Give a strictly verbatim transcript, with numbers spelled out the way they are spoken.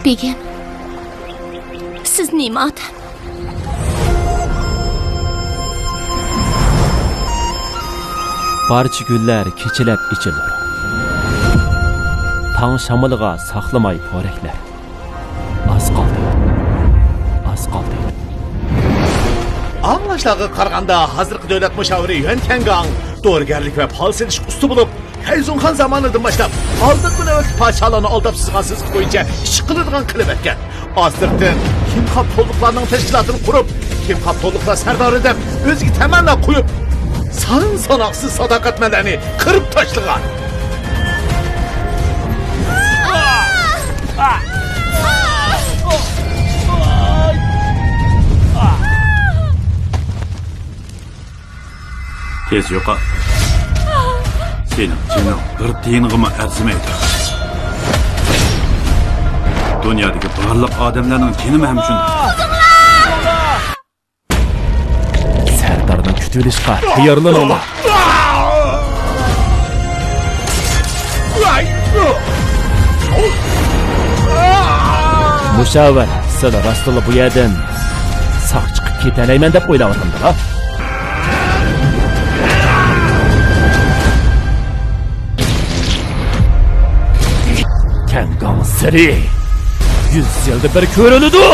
بېگىم، سىز نېمە ئادەم؟ بارچە گۈللەر كېچىلەپ ئېچىلىدۇ. تاڭ شامىلىغا ساقلىماي پورەكلەر. ئاز قالدى. ئاز قالدى. ئاڭلاشلارغا قارىغاندا، ھازىرقى دۆلەت مۇشاۋىرى يۈەن كەنگاڭ دورىگەرلىك ۋە پال سېلىشقا ئۇستا بولۇپ، خەيزۇڭخان زامانىدىن باشلاپ ئالدىنقى نۆۋەتلىك پادىشاھلارنى ئالداپ سىزغان سىزىق بويىچە ئىش قىلىدىغان قىلىپ ئۆتكەن. ئاستىرتىن كىم قاپتوللۇقلارنىڭ تەشكىلاتىنى قۇرۇپ، كىم قاپتوللۇقلار سەردارى دەپ ئۆزىگە تەمەننا قويۇپ، سان ساناقسىز ساداقەتمەنلەرنى قىرىپ تاشلىغان. تېز يوقال. سېنىڭ جېنىڭ بىر تىيىنغىمۇ ئەرزىمەيدۇ. دۇنيادىكى بارلىق ئادەملەرنىڭ جېنىمۇ ھەم شۇنداق. سەردارنى كۈتۈۋېلىشقا تەييارلىنىڭلار. مۇشاۋىر، سىلى راستلا بۇ يەردىن ساق چىقىپ كېتەلەيمەن دەپ ئويلاۋاتامدۇ ھا؟ كەنگاڭ سىرى يۈز يىلدا بىر كۆرۈلىدۇ.